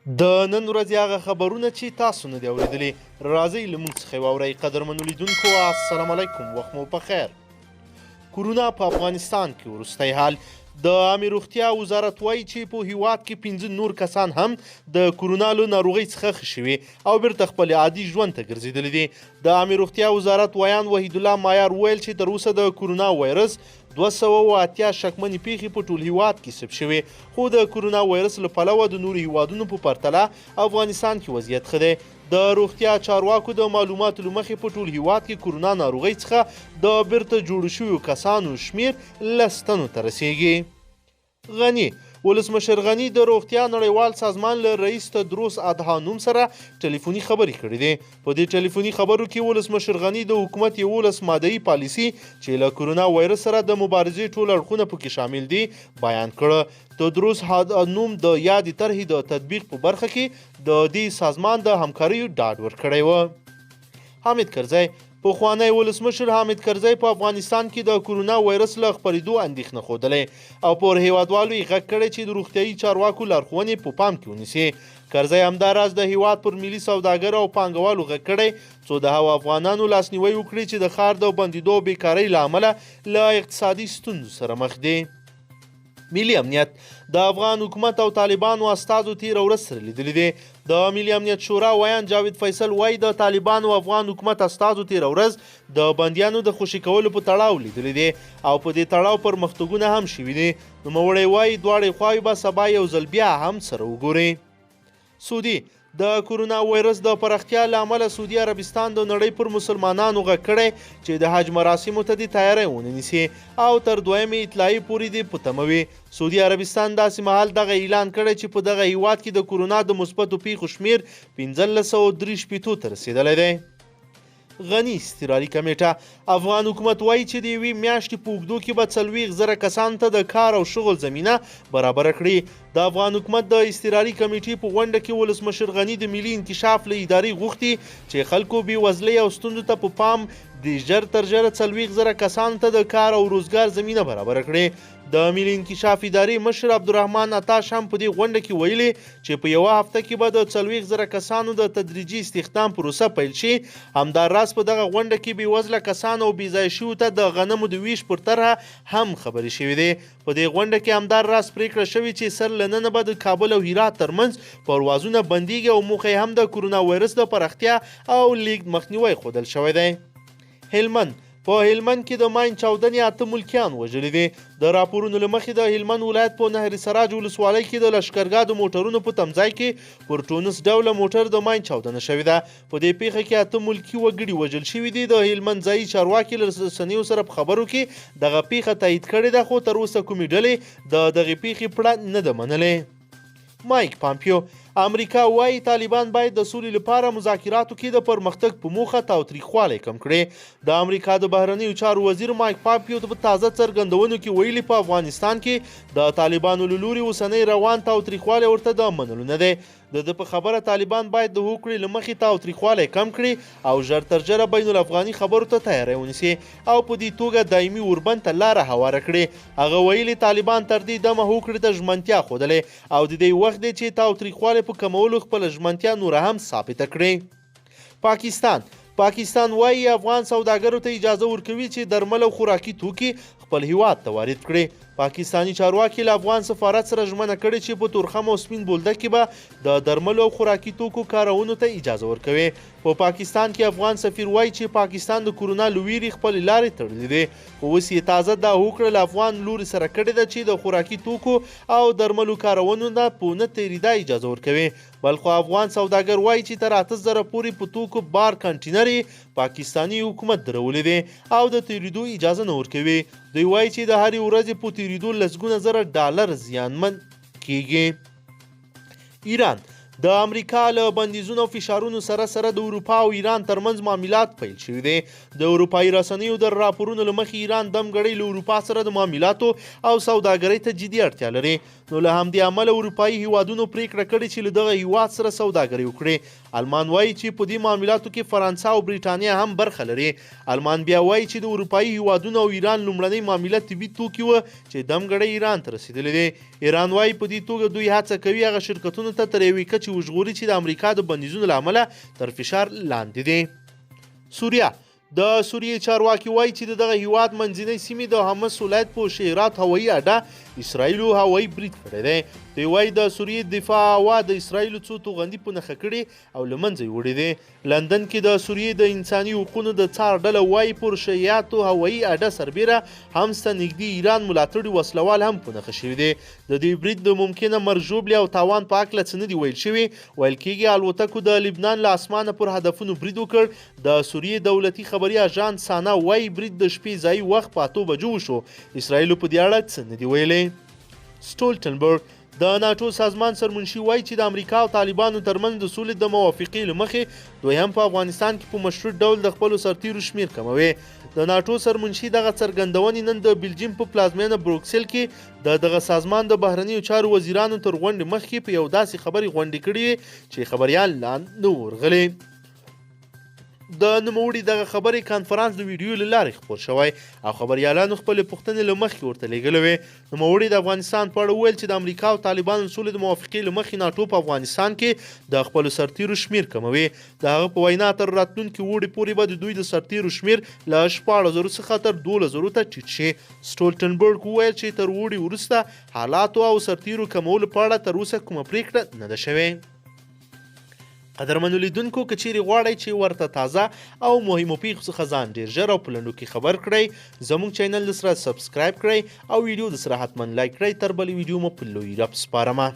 د نن ورځې هغه خبرونه چې تاسو نه دي اورېدلي، راځئ له موږ څخه یې واورئ. قدرمنو لیدونکو، السلام علیکم، وخت مو په خیر. کورونا په افغانستان کې وروستی حال. د عامې روغتیا وزارت وایي چې په هیواد کې 5 نور کسان هم د کورونا له ناروغۍ څخه ښه شوي او بیرته خپل عادي ژوند ته ګرځېدلي دي. د عامې روغتیا وزارت ویاند وحیدالله مایار وویل چې تر اوسه د کورونا وایرس 280 شکمنې پیښې په ټول هیواد کې ثبت شوې، خو د کورونا وایرس له پلوه د نورو هیوادونو په پرتله افغانستان کې وضعیت ښه دی. د روغتیا چارواکو د معلوماتو له مخې په ټول هیواد کې کورونا ناروغۍ څخه د بیرته جوړو شویو کسانو شمیر 10 تنو ته رسیږي. غني ولسمشر غني د روغتیا نړیوال سازمان له رئیس تدروس ادهانوم سره ټلیفوني خبرې کړې دي. په دې ټلیفوني خبرو کې ولسمشر غني د حکومت 11 مادهیي پالیسي چې له کورونا وایرس سره د مبارزې ټول اړخونه پکې شامل دي بیان کړ. تدروس ادهانوم د یادې طرحې د تطبیق په برخه کې د دې سازمان د همکاریو ډاډ ورکړی و. حامد کرزی پخوانی ولسمشر حامد کرزی په افغانستان کې د کورونا وایرس له خپرېدو اندېښنه ښودلې او پر هیوادوالو یې غږ کړی چې د روغتیايي چارواکو لارښوونې په پام کې ونیسي. کرزی همداراز د هیواد پر ملي سوداګرو او پانګوالو غږ کړی څو د هغو افغانانو لاسنیوی وکړي چې د ښار د بندېدو او بېکارۍ له امله له اقتصادي ستونزو سره مخ دي. ملي امنیت د افغان حکومت او طالبانو استازو تیره ورځ سره لیدلي دي. د ملي امنیت شورا ویاند جاوید فیصل وایي د طالبانو او افغان حکومت استازو تیره ورځ د بندیانو د خوشي کولو په تړاو لیدلي دي او په دې تړاو پرمختګونه هم شوي دي. نوموړی وایي دواړې خواوې به سبا یو ځل بیا هم سره وګوري. سعودي د کورونا وایرس د پراختیا له امله سعودي عربستان د نړۍ پر مسلمانانو غږ کړی چې د حج مراسمو ته دې تیاری ونه نیسي او تر دویمې اطلاعیې پورې دې په تمه وي. سعودي عربستان داسې مهال دغه اعلان کړی چې په دغه هیواد کې د کورونا د مثبتو پیښو شمیر 1563 ته رسېدلی دی. غني اضطراري کمېټه افغان حکومت وایي چې د یوې میاشتې په اوږدو کې به 40,000 کسانو ته د کار او شغل زمینه برابره کړي. د افغان حکومت د اضطراري کمېټې په غونډه کې ولسمشر غني د ملي انکشاف له ادارې غوښتي چې خلکو بېوزلۍ او ستونزو ته په پام د ژر تر ژره 40,000 کسانو ته د کار او روزګار زمینه برابره کړي. د ملي انکشاف ادارې مشر عبدالرحمن عطاش هم په دې غونډه کې ویلي چې په یوه هفته کې به د 40,000 کسانو د تدریجي استخدام پروسه پیل شي. همدا راز په دغه غونډه کې بېوزله کسانو او بېځایه شویو ته د غنمو د ویش پر طرحه هم خبرې شوې دي. په دې غونډه کې همدا راز پرېکړه شوې چې سر له ننه به د کابل او هرات ترمنځ پروازونه بندیږي او موخه یې هم د کرونا وایرس د پراختیا او لیږد مخنیوی ښودل شوی دی. هلمند په هلمند کې د ماین چاودنې 8 ملکیان وژلي دي. د راپورونو له مخې د هلمند ولایت په نهر سراج ولسوالۍ کې د لشکرګاه د موټرونو په تمځای کې پر ټونس ډوله موټر د ماین چاودنه شوې ده. په دې پیښه کې 8 ملکي وګړي وژل شوي دي. د هلمند ځایي چارواکي له رسنیو سره په خبرو کې دغه پیښه تایید کړې ده، خو تر اوسه کومې ډلې د دغې پیښې پړه نه ده منلې. مایک پامپیو امریکا وایي طالبان باید د سولې لپاره مذاکراتو کې د پرمختګ په موخه تاوتریخوالی کم کړي. د امریکا د بهرنیو چارو وزیر مایک پامپیو په تازه څرګندونو کې ویلي په افغانستان کې د طالبانو له لوري اوسنی روان تاوتریخوالی ورته د منلو نه دی. د ده په خبره طالبان باید د هوکړې له مخې تاوتریخوالی کم کړي او ژر تر ژره بین الافغاني خبرو ته تیاری ونیسي او په دې توګه دایمي اوربند ته لاره هواره کړي. هغه ویلي طالبان تر دې دمه هوکړې ته ژمنتیا ښودلې او د دې وخت دی چې تاوتریخوالی په کمولو خپله ژمنتیا نوره هم ثابته کړي. پاکستان وایي افغان سوداګرو ته اجازه ورکوي چې درمل او خوراکي توکي خپل هیواد ته وارد کړي. پاکستاني چارواکي له افغان سفارت سره ژمنه کړې چې په تورخم او سپین بولدک کې به د درملو او خوراکي توکو کارونو ته اجازه ورکوي. په پاکستان کې افغان سفیر وایي چې پاکستان د کورونا له ویرې خپلې لارې تړلې دي، خو اوس یې تازه دا هوکړه له افغان لوري سره کړې ده چې د خوراکي توکو او درملو کارونو نه په نه تېرېدا اجازه ورکوي. بلخوا افغان سوداګر وایي چې تر 8000 پورې په توکو بار کانټینر یې پاکستاني حکومت درولي دی او د تېرېدو اجازه نه ورکوي. دوی وایي چې د هرې ورځې په تېرېدو لسګونه زره ډالر زیانمن کیږي. ایران د امریکا له بندیزونو او فشارونو سره سره د اروپا او ایران ترمنځ معاملات پیل شوي دي. د اروپایي رسنیو د راپورونو له مخې ایران دمګړۍ له اروپا سره د معاملاتو او سوداګرۍ ته جدي اړتیا لري. نو له همدې امله اروپايي هیوادونو پریکړه کړې چې له دغه هیواد سره سوداګري وکړي. المان وایي چې په دې معاملاتو کې فرانسه او بریټانیا هم برخه لري. المان بیا وایي چې د اروپايي هیوادونو او ایران لومړنۍ معامله طبي توکي وه چې دمګړۍ ایران ته رسېدلي دي. ایران وایي په دې توګه دوی هڅه کوي هغه شرکتونو ته تر یوې کچې وژغوري چې د امریکا د بندیزونو له امله تر فشار لاندې دي. سوریه د سوریې چارواکي وایي چې د دغه هیواد منځنۍ سیمې د حمص ولایت په شیرات هوایي اډه اسراییلو هوایي برید کړی دی. دوی وایي د سوریې دفاع هوا د اسراییلو څو توغندي په نښه کړي او له منځه یې وړي دي. لندن کې د سوریې د انساني حقوقو د څار ډله وایي پر شیعاتو هوایي اډه سربېره حمص ته نږدې ایران ملاتړي وسلوال هم په نښه شوي دي. د دې برید د ممکنه مرګ ژوبلې او تاوان په هکله څه نه دي ویل شوي. ویل کېږي الوتکو د لبنان له اسمانه پر هدفونو برید وکړ. د سوریې دولتي خبري اژانس سانا وایي برید د شپې ځایي وخت په 8 بجو وشو. اسراییلو په دې اړه څه نه دي ویلي. سټولټنبرګ د ناټو سازمان سرمنشي وایي چې د امریکا او طالبانو ترمنځ د سولې د موافقې له مخې دوی هم په افغانستان کې په مشروط ډول د خپلو سرتیرو شمېر کموي. د ناټو سرمنشي دغه څرګندونې نن د بلجیم په پلازمېنه بروکسل کې د دغه سازمان د بهرنیو چارو وزیرانو تر غونډې مخکې په یو داسې خبري غونډې کړې چې خبریال لا نه وو ورغلي. د نوموړي دغه خبرې کانفرانس د ویډیو له لارې خپور شوی او خبریالانو خپلې پوښتنې له مخکې ورته لېږلې وې. نوموړي د افغانستان په اړه وویل چې د امریکا او طالبانو سولې د موافقې له مخې ناټو په افغانستان کې د خپلو سرتیرو شمېر کموي. د هغه په وینا تر راتلونکي اوړي پورې به د دوی د سرتیرو شمېر له 16,000 څخه تر 12,000 ته ټیټ شي. سټولټنبرګ وویل چې تر اوړي وروسته حالاتو او سرتیرو کمولو په اړه تر اوسه کومه پرېکړه نه ده شوې. قدرمنو لیدونکو، که چیرې غواړئ چې ورته تازه او مهمو پیښو څخه ځان ډیر ژر او په لنډو کې خبر کړئ، زموږ چینل د سره subscribe کړئ او ویډیو د سره حتما like کړئ. تر بلې ویډیو مو په لوی رب سپارمه.